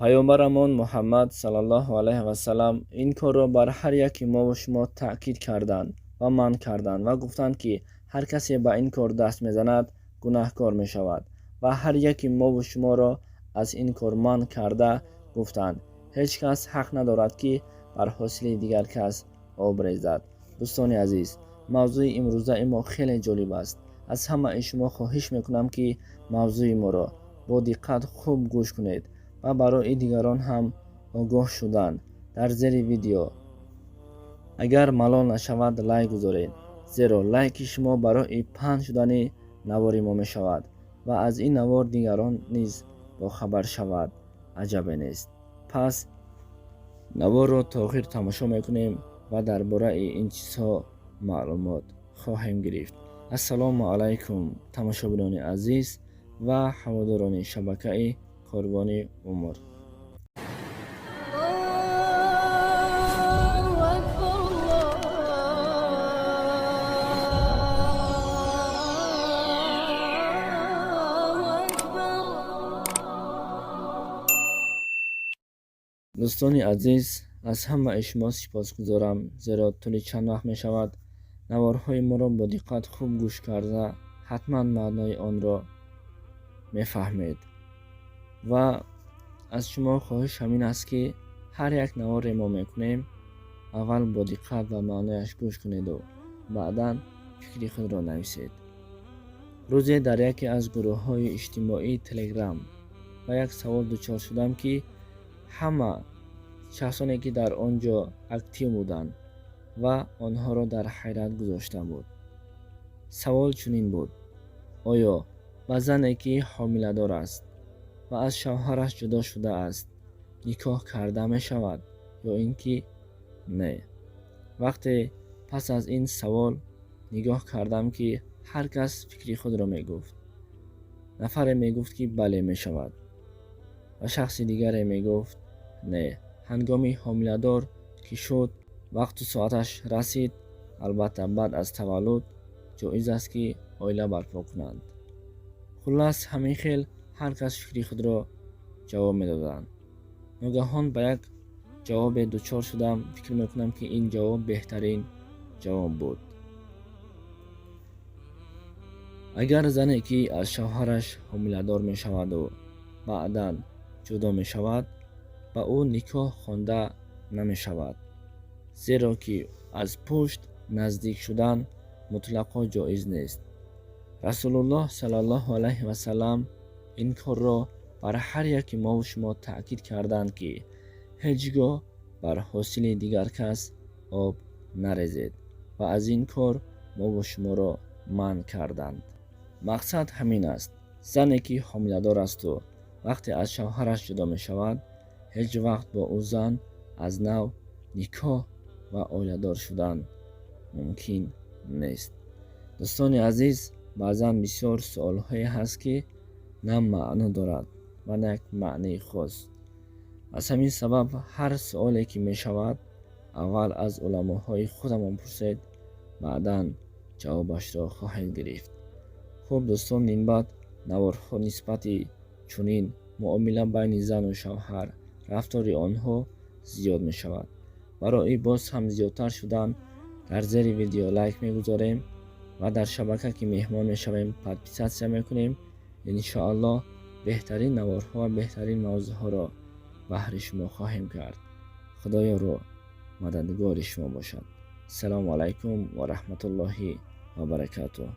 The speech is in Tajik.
Паёмбарамон Муҳаммад саллаллоҳу алайҳи васаллам ин корро бар ҳар яки мову шумо таъкид карданд ва манъ карданд ва гуфтанд, ки ҳар касе ба ин кор даст мезанад, гунаҳкор мешавад ва ҳар яки мову шуморо аз ин кор манъ карда гуфтанд: ҳеҷ кас ҳақ надорад, ки бар ҳосили дигар кас об резад. Дӯстони азиз, мавзӯи имрӯзаи мо хеле ҷолиб аст. Аз ҳамаи шумо хоҳиш мекунам, ки мавзӯи моро бо диққат хуб гӯш кунед ва барои дигарон ҳам огоҳ шудан дар зери видео агар малол нашавад, лайк гузоред, зеро лайки шумо барои паҳн шудани навори мо мешавад ва аз ин навор дигарон низ бохабар шавад, аҷабе нест. Пас наворро то охир тамошо мекунем ва дар бораи ин чизҳо маълумот хоҳем гирифт. Ассалому алайкум, тамошобинони азиз ва ҳаводорони шабакаи Корвони умр. الله أكبر الله أكبر. Дӯстони азиз, аз ҳамаи шумо сипосгузорам, зеро тӯли чанд вақт мешавад, наворҳои моро бо диққат хуб гӯш карда, ҳатман маънои онро мефаҳмед. Ва аз шумо хоҳиш ҳамин аст, ки ҳар як наворе мо мекунем, аввал бо диққат ба маънояш гӯш кунеду баъдан фикри худро нависед. Рӯзе дар яке аз гурӯҳҳои иҷтимоии Телеграм ба як савол дучор шудам, ки ҳама шахсоне, ки дар он ҷо актив буданд, ва онҳоро дар ҳайрат гузошта буд. Савол чунин буд: оё ба зане, ки ҳомиладор аст ва аз шавҳараш ҷудо шудааст, никоҳ карда мешавад ё ин ки не? Вақте пас аз ин савол нигоҳ кардам, ки ҳар кас фикри худро мегуфт. Нафаре мегуфт, ки бале, мешавад, ва шахси дигаре мегуфт: не, ҳангоми ҳомиладор ки шуд, вақту соаташ расид, албатта, баъд аз таваллуд ҷоиз аст, ки оила барпо кунанд. Хуллас, ҳамин хел ҳар кас фикри худро ҷавоб медоданд. Ногаҳон ба як ҷавобе дучор шудам. Фикр мекунам, ки ин ҷавоб беҳтарин ҷавоб буд. Агар зане, ки аз шавҳараш ҳомиладор мешаваду баъдан ҷудо мешавад, ба ӯ никоҳ хонда намешавад, зеро ки аз пушт наздик шудан мутлақо ҷоиз нест. Расулуллоҳ саллаллоҳу алайҳи васаллам ин корро бар ҳар яки мову шумо таъкид карданд, ки ҳеҷ гоҳ бар ҳосили дигар кас об нарезед, ва аз ин кор мову шуморо манъ карданд. Мақсад ҳамин аст: зане, ки ҳомиладор асту вақте аз шавҳараш ҷудо мешавад, ҳеҷ вақт бо ӯ зан аз нав никоҳ ва оиладор шудан мумкин нест. Дӯстони азиз, баъзан бисёр суолҳое ҳаст, ки на маъно дорад ва на як маънии хос. Аз ҳамин сабаб ҳар суоле, ки мешавад, аввал аз уламоҳои худамон пурсед, баъдан ҷавобашро хоҳед гирифт. Хуб, дӯстон, минбаъд наворҳо нисбати чунин муомила байни зану шавҳар, рафтори онҳо зиёд мешавад. Барои боз ҳам зиёдтар шудан дар зери видео лайк мегузорем ва дар шабака, ки меҳмон мешавем, подписаться мекунем. Иншоаллоҳ, беҳтарин наворҳо ва беҳтарин мавзӯъҳоро баҳри шумо хоҳем кард. Худоёру мададгори шумо бошад. Ассалому алайкум ва раҳматуллоҳи ва баракатуҳ.